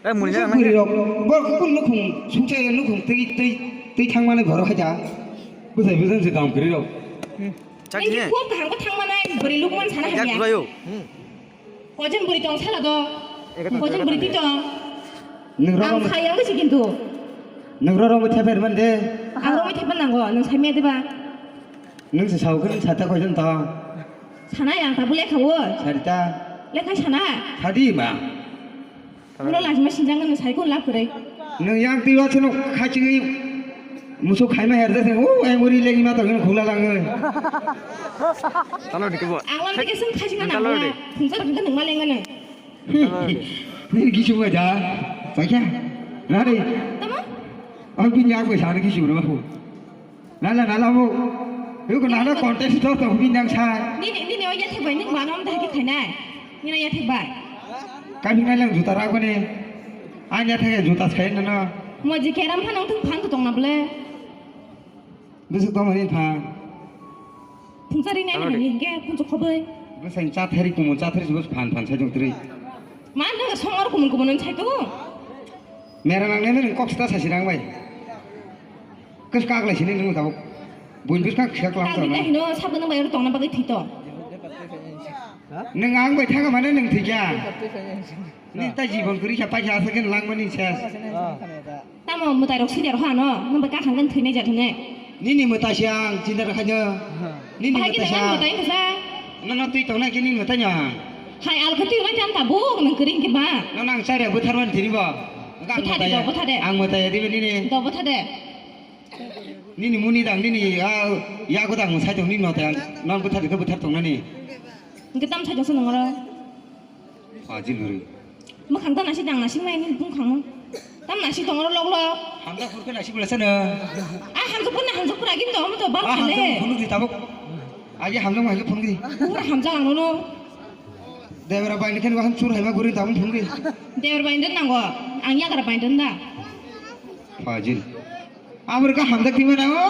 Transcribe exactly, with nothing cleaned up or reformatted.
Eh, muni jana nang. Bwrwi rok, bor kun nukhung, sungsa nukhung, twi, twi, twi thangmani borok haja. Bwsai bwsai se kam kwrwi rok. Chak Nini ni. Khub kaham khe thangmanai bwrwi lukman sana hamya. Jak layo. Hojeng bwrwi tong sala do. Hojeng bwrwi twi tong. Nwng rok Ang rok, sayang se kintu. Nwng rok rok thepher man de. Ang rok thepher nango, nwng samya de ba. Nwng se sao khe nwng sata koijon tong. Sana yang tabuk lekha o. Sarita. Lekha sana. Sadi ma. Ulo lajima sinjang nwng sai ko lab kwrwi. Nwng yang twi wa chwng khachigwi musuk khaima her de o yang uri legi ma to khula langwi. Talo dikhe bo. Ang lam dikhe sung khachigna Talo nangwa. Di. Phungsa dikhe nwng ma lenga nwng. Nini gisu ga ja. Sakya. Rari. Tamo? Ang bin ya ko sa gisu ro. Nala, nala bo. Yuko nala contest to to bin yang sa. Nini, nini o yathek bai, nini mano am dagi khainai. Nini o yathek bai. Kami nai lang juta rak bani. Ang yathek juta sai nana. Mo ji keram phan ang thung phan to tong na ble. Bisik tong ni phan. Phungsa ri nai Ano nini de. Hingke phungsa khobai. Bising cha theri kumun cha theri bus phan phan sai jong tri. Ma nang song ar kumun kumun sai to. Mera nang nai nang kok sta sai sirang bai. Kes kak lai sini nung tabuk. Buin bis kak siak lam Kak to ni na. Dai no sabun nang bai tong na bagai thito. Nung ang bai thaga mane nung thikya. Ni ta jibon kuri kya paisa asa ken lang mani ses. Tamo mwtai rok sidi rok hano, nang bai kakhang kan thwinai jat hwnwi. Nini mwtai se ang chindar khaino. Nini Bahai mwtai se khe ang. Mwtai khe sa. Nono twi tongnai khe nini mwtai no ang. Hai al khe twi bai chan tabuk nang kering khe ba. Nono ang chari bwthar man tini bo. Ang Bwtha de, mwtai do, ya. Bwtha de. Ang mwtai ya dibe nini. Do bwtha de. Nini muni dang nini ya ya ko dang sai tong nini mwtai ang. Non bwthar de bwthar tongnani. Hingke tam sai tong se nongoro. Fajil guri. Mwkhang ta nasi dang nasi mai ni bung khang. Tam nasi tong ro lok lok. Hamjak pur khe nasi bula sana. Ah, hamjak pur na hamjak pur agin dong to bal Ah, khale. Hamjak pur di tabuk. Agi hamjak mai phun di. Pura hamjak ang no. Debra bai ni khen wahan chur hai ma guri tabuk phun di. Debra bai den nango. Ang ya gara bai den da. Fajil. Amur ka hamjak di mana o?